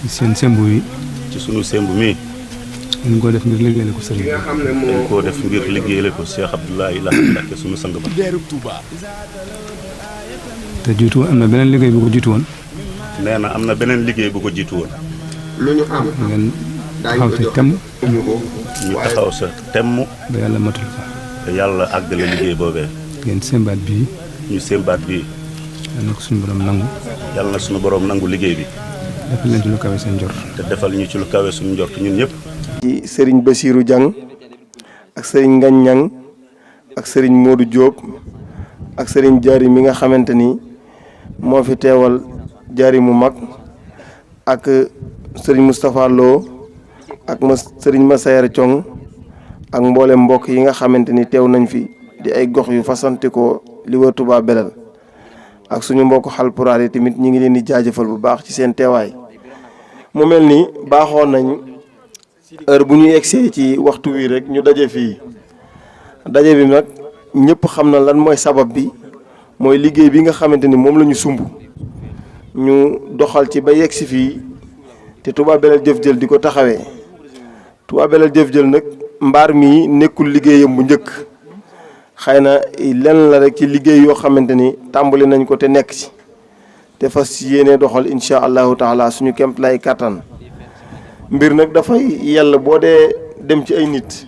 ci seen sembu yi. ci sunu sembu mi. dañ koo def ngir liggéeyale ko sëriñ bi. dañ koo def ngir liggéeyale ko Cheikh Abdoulaye Lahad Mbacké sunu sang ba. te jiitu woon am na beneen liggéey bu ko jiitu woon. nee na am na beneen liggéey bu ko jiitu woon. lu ñu am ngeen taxaw te temm. ñu taxaw sa temm. ba yàlla matul ko. te yàlla àggale liggéey boobee. ngeen sembaat bii. ñu sembaat bii. yàlla na ko suñu borom nangu. yàlla na suñu borom nangu liggéey bi. defal leen ci lu kawe seen njort. te defal ñu ci lu kawe suñu njort ñun ñëpp. ci Serigne Bassirou Diang ak Serigne Ngagne Niang ak Serigne Modou Diop ak Serigne Diary mi nga xamante ni moo fi teewal Diary mu mag ak Serigne Moustapha Lo ak Serigne Massayer Thiong ak mboolem mbokk yi nga xamante ni teew nañ fi di ay gox yu fasantikoo li wër Touba Belel ak suñu mbokk Haalpulaar yi tamit ñi ngi leen di jaajëfal bu baax ci seen teewaay. mu mel ni baaxoon nañ heure bu ñu egsee ci waxtu wi rek ñu daje fii daje bi nag ñëpp xam na lan mooy sabab bi mooy liggéey bi nga xamante ni moom la ñu sumb ñu doxal ci ba yegsi fii te Touba Belel Jëf Jël di ko taxawee. Touba Belel Jëf Jël nag mbaar mi nekkul liggéeyam bu njëkk xëy na lenn la rek ci liggéey yoo xamante ni tàmbali nañ ko te nekk ci te fas yéene doxal incha allahu taala suñu kemt lay kàttan mbir nag dafay yàlla boo dee dem ci ay nit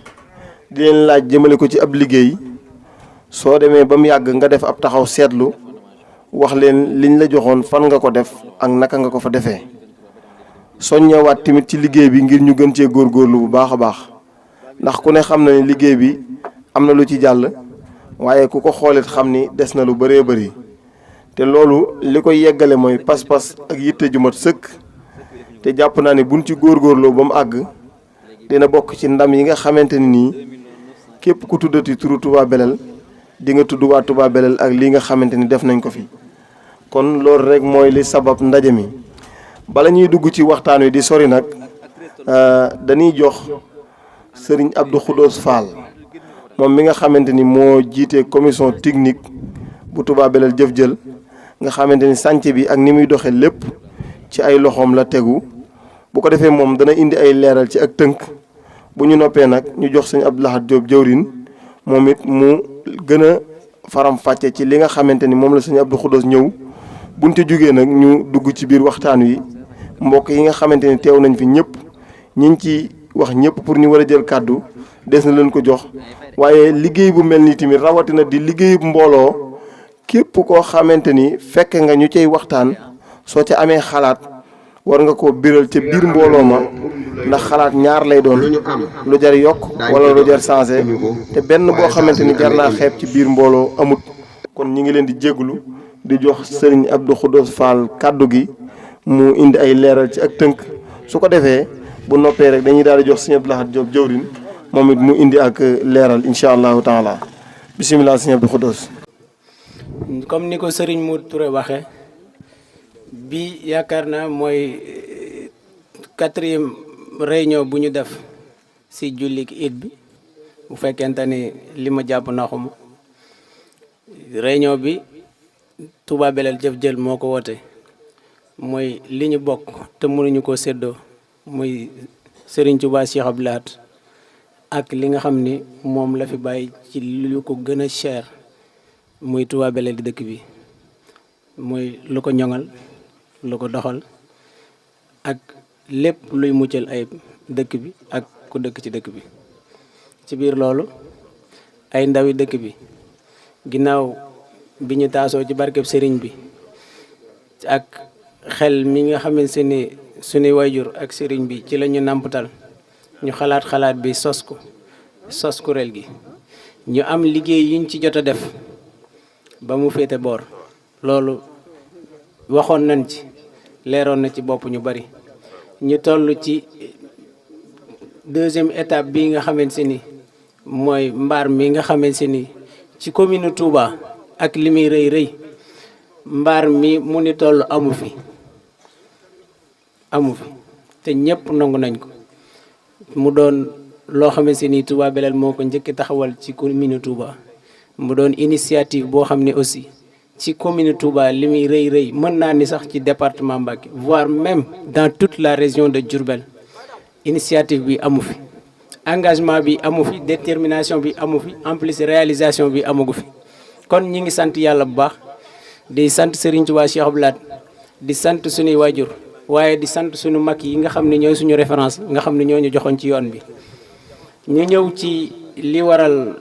di leen laaj jëmale ko ci ab liggéey soo demee ba mu yàgg nga def ab taxaw seetlu wax leen liñ la joxoon fan nga ko def ak naka nga ko fa defee soññewaat tamit ci liggéey bi ngir ñu gën cee góorgóorlu bu baax a baax ndax ku ne xam na ne liggéey bi am na lu ci jàll waaye ku ko xoolit xam ni des na lu bëree bëri te loolu li koy yeggale mooy pas-pas ak yitte ju mat sëkk te jàpp naa ne buñ ci góorgóorloo ba mu àgg dina bokk ci ndam yi nga xamante ni nii képp ku tuddati turu Touba Belel di nga tudd waa Touba Belel ak lii nga xamante ni def nañ ko fi kon loolu rek mooy li sabab ndaje mi. bala ñuy dugg ci waxtaan wi di sori nag dañuy jox Serigne Abdou Khoudoss Fall moom mi nga xamante ni moo jiite commission technique bu Touba Belel Jëf Jël nga xamante ni chantier bi ak ni muy doxee lépp ci ay loxoom la tegu bu ko defee moom dana indi ay leeral ci ak tënk bu ñu noppee nag ñu jox Serigne Abdou Lahad Diop jëwrin moom it mu gën a faram fàcce ci li nga xamante ni moom la Serigne Abdou Khoudoss ñëw buñ te jógee nag ñu dugg ci biir waxtaan wi mbokk yi nga xamante ni teew nañ fi ñëpp ñi ngi ci wax ñëpp pour ñu war a jël kàddu des na leen ko jox waaye liggéey bu mel nii tamit rawatina di liggéeyub mbooloo képp koo xamante ni fekk nga ñu cay waxtaan soo ca amee xalaat war nga koo biral ca biir mbooloo ma ndax xalaat ñaar lay doon lu jar yokk wala lu jar changé te benn boo xamante ni jar naa xeeb ci biir mbooloo amut kon ñi ngi leen di jégalu di jox Serigne Abdou Khoudoss Fall kàddu gi mu indi ay leeral ci ak tënk su ko defee bu noppee rek dañuy daal di jox Serigne Abdou Lahad Diop jëwrin moom it mu indi ak leeral incha allahu taala bisimilah Serigne Abdou Khoudoss. comme ni ko Serigne Modou Touré waxee bi yaakaar naa mooy 4e réunion bu ñu def si jullik it bi bu fekkente ni li ma jàpp naxuma réunion bi Touba Belel Jëf Jël moo ko woote mooy li ñu bokk te mënuñu ko séddoo muy Serigne Touba Cheikh Abdou Lahad ak li nga xam ni moom la fi bàyyi ci lu ko gën a cher muy Touba Belel di dëkk bi muy lu ko ñoŋal lu ko doxal ak lépp luy muccal ayib dëkk bi ak ku dëkk ci dëkk bi ci biir loolu ay ndawi dëkk bi ginnaaw bi ñu taasoo ci barkeb sëriñ bi ak xel mi nga xamante ni suñuy wayjur ak sëriñ bi ci la ñu nàmpatal ñu xalaat bi sos kuréel gi ñu am liggéey yuñ ci jot a def ba mu féete boor loolu waxoon nañ ci leeroon na ci bopp ñu bari ñu toll ci 2e étape bi nga xamante ni mooy mbaar mi nga xamante ni ci commune Touba ak li muy rëy mbaar mi mu ni toll amu fi te ñëpp nangu nañ ko mu doon loo xamante ni Touba Belel moo ko njëkk taxawal ci commune Touba mu doon initiative boo xam ne aussi ci commune Touba li muy rëy rëy mën naa ni sax ci département Mbacké voire même dans toute la région de Diourbel initiative bi amu fi engagement bi amu fi détermination bi amu fi en plus réalisation bi amugu fi kon ñi ngi sant yàlla bu baax di sant Serigne Touba Cheikh Abdou Lahad di sant suñuy waajur waaye di sant suñu mag yi nga xam ne ñooy suñu référence nga xam ne ñoo ñu joxoon ci yoon bi ñu ñëw ci li waral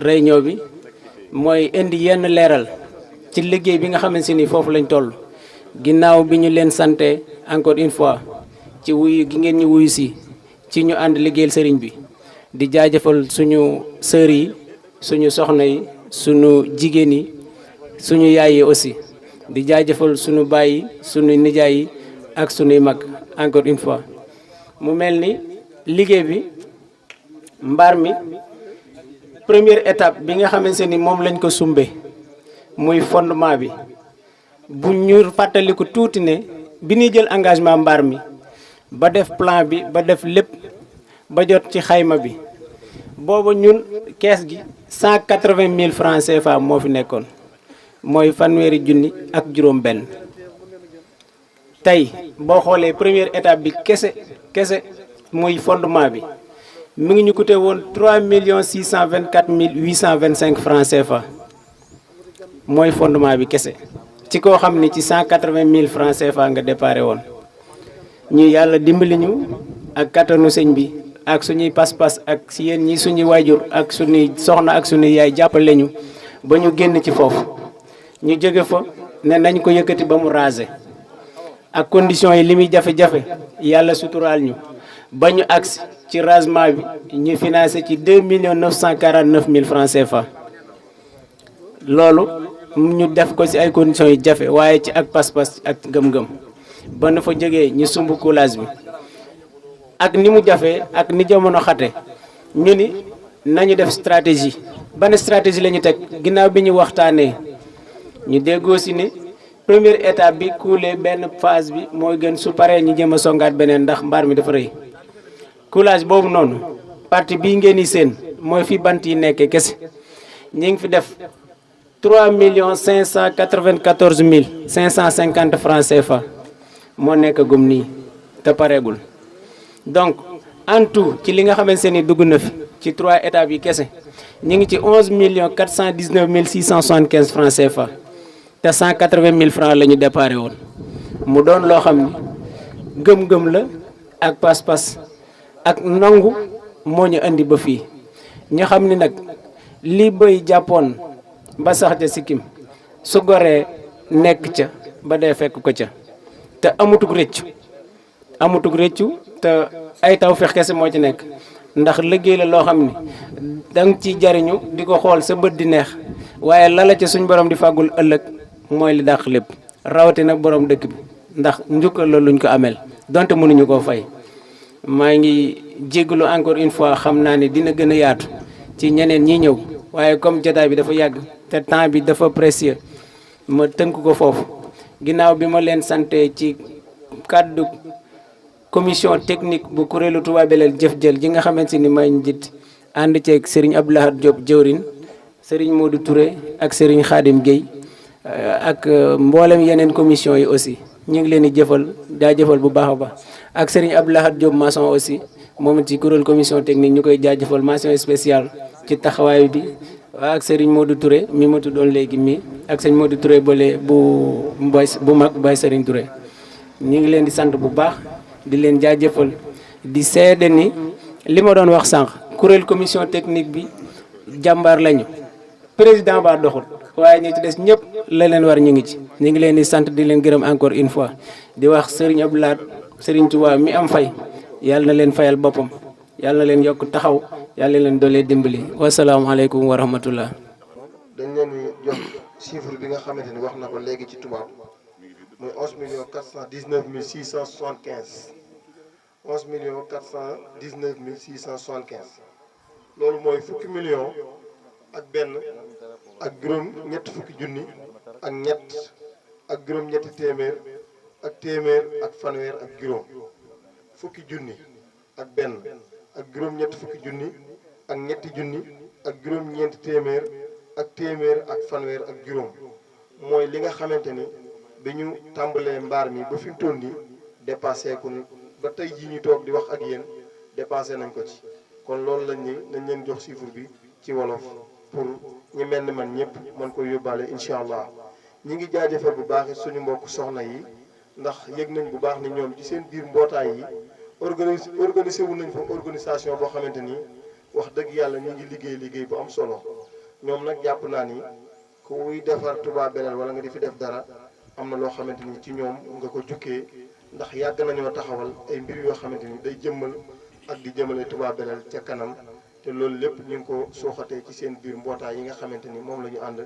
réunion bi mooy indi yenn leeral ci liggéey bi nga xamante ni foofu lañ toll ginnaaw bi ñu leen sante encore une fois ci wuyu gi ngeen ñu wuyu si ci ñu ànd liggéeyal sëriñ bi di jaajëfal suñu sœur yi suñu soxna yi suñu jigéen yi suñu yaay yi aussi di jaajëfal suñu baay yi suñu nijaay yi ak suñuy mag encore une fois mu mel ni liggéey bi mbaar mi première étape bi nga xamante ni moom lañ ko sumbe muy fondement bi bu ñu fàttaliku tuuti ne bi ñuy jël engagement mbaar mi ba def plan bi ba def lépp ba jot ci xayma bi booba ñun kees gi 180 000 francs CFA moo fi nekkoon mooy fanweeri junni ak juróom benn tey boo xoolee première étape bi kese muy fondement bi mi ngi ñu coûté woon 3 624 825 francs CFA mooy fondement bi kese ci koo xam ni ci 180 000 francs CFA nga déparé woon ñu yàlla dimbali ñu ak kattanu sëñ bi ak suñuy pas-pas ak si yéen ñi suñuy waajur ak suñuy soxna ak suñuy yaay jàppale ñu ba ñu génn ci foofu ñu jóge fa ne nañ ko yëkkati ba mu rasé ak conditions yi li muy jafe-jafe yàlla suturaal ñu ba ñu agsi ci rasement bi ñu financé ci 2 949 000 francs CFA loolu ñu def ko ci ay conditions yu jafe waaye ci ak pas-pas ak ngëm-ngëm ba nu fa jógee ñu sumb coulage bi ak ni mu jafee ak ni jamono xate ñu ni nañu def stratégie ban stratégie la ñu teg ginnaaw bi ñu waxtaanee ñu déggoo si ni première étape bi coulé benn phase bi mooy gën su paree ñu jëm a songaat beneen ndax mbaar mi dafa rëy coulage boobu noonu partie bii ngeen di seen mooy fi bant yi nekkee kese ñi ngi fi def 3 594 550 francs CFA moo nekk gum nii te pareegul donc en tout ci li nga xamante ni dugg na fi ci 3 étapes yi kese ñu ngi ci 11 419 675 francs CFA te 180 000 francs la ñu déparé woon mu doon loo xam ni gëm-gëm la ak pas-pas ak nangu moo ñu indi ba fii ñu xam ni nag li bëy jàppoon ba sax ja sikkim su goree nekk ca ba dee fekk ko ca te amutug rëccu te ay taw fex kese moo ci nekk ndax liggéey la loo xam ni danga ci jariñu di ko xool sa bët di neex waaye lala ca suñ borom di fàggul ëllëg mooy li dàq lépp rawatina borom dëkk bi ndax njukkal la luñ ko amel donte mënuñu koo fay maa ngi jégalu encore une fois xam naa ne dina gën a yaatu ci ñeneen ñi ñëw waaye comme jotaay bi dafa yàgg te temps bi dafa précieux ma tënk ko foofu ginnaaw bi ma leen sante ci kàddu commission technique bu kuréelu Touba Belel jëf-jël ji nga xamante ni may njiit ànd ceeg Serigne Abdou Lahad Diop jëwrin Serigne Modou Touré ak Serigne Khadim Gueye ak mboolem yeneen commission yi aussi ñu ngi leen di jaajëfal bu baax a baax ak Serigne Abdou Lahad Diop maçon aussi moom ci kuréel commission technique ñu koy jaajëfal mention spéciale ci taxawaay bi ak Serigne Modou Touré mi ma tuddoon léegi mi ak Serigne Modou Touré bu mag Baye Serigne Touré ñu ngi leen di sant bu baax di leen jaajëfal di seede ni li ma doon wax sànq kuréel commission technique bi jàmbaar lañu président ba doxul waaye ñi ci des ñëpp la leen war ñu ngi ci ñu ngi leen di sant di leen gërëm encore une fois di wax Serigne Abdou Lahad Serigne Touba mi am fay yàlla na leen fayal boppam yàlla na leen yokk taxaw yàlla na leen doolee dimbali wasalaamaaleykum wa rahmatullah. dañ leen di jox chiffre bi nga xamante ni wax na ko léegi ci tubaab muy 11 419 675 11 419 675 loolu mooy fukki million ak benn ak juróom ñetti fukki junni ak ñett ak juróom ñetti téeméer ak fanweer ak juróom fukki junni ak benn ak juróom ñetti fukki junni ak ñetti junni ak juróom ñeenti téeméer ak fanweer ak juróom mooy li nga xamante ni bi ñu tàmbalee mbaar mi ba fi mu toll nii dépassé ku ba tey jii ñu toog di wax ak yéen dépassé nañ ko ci kon loolu lañ ni nañ leen jox chiffre bi ci wolof pour ñi mel ni man ñëpp mën ko yóbbaale incha allah. ñi ngi jaajëfal bu baax suñu mbokk soxna yi ndax yëg nañ bu baax ni ñoom ci seen biir mbootaay yi organisé wu nañ fa organisation boo xamante ni wax dëgg yàlla ñu ngi liggéey bu am solo ñoom nag jàpp naa ni kuy defar Touba Belel wala nga di fi def dara am na loo xamante ni ci ñoom nga ko jukkee ndax yàgg nañoo taxawal ay mbir yoo xamante ni day jëmmal ak di jëmale Touba Belel ca kanam te loolu lépp ñu ngi ko suuxatee ci seen biir mbootaay yi nga xamante ni moom la ñu ànd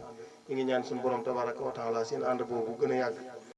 ñu ngi ñaan suñu borom tabaraka wa taala seen ànd boobu gën a yàgg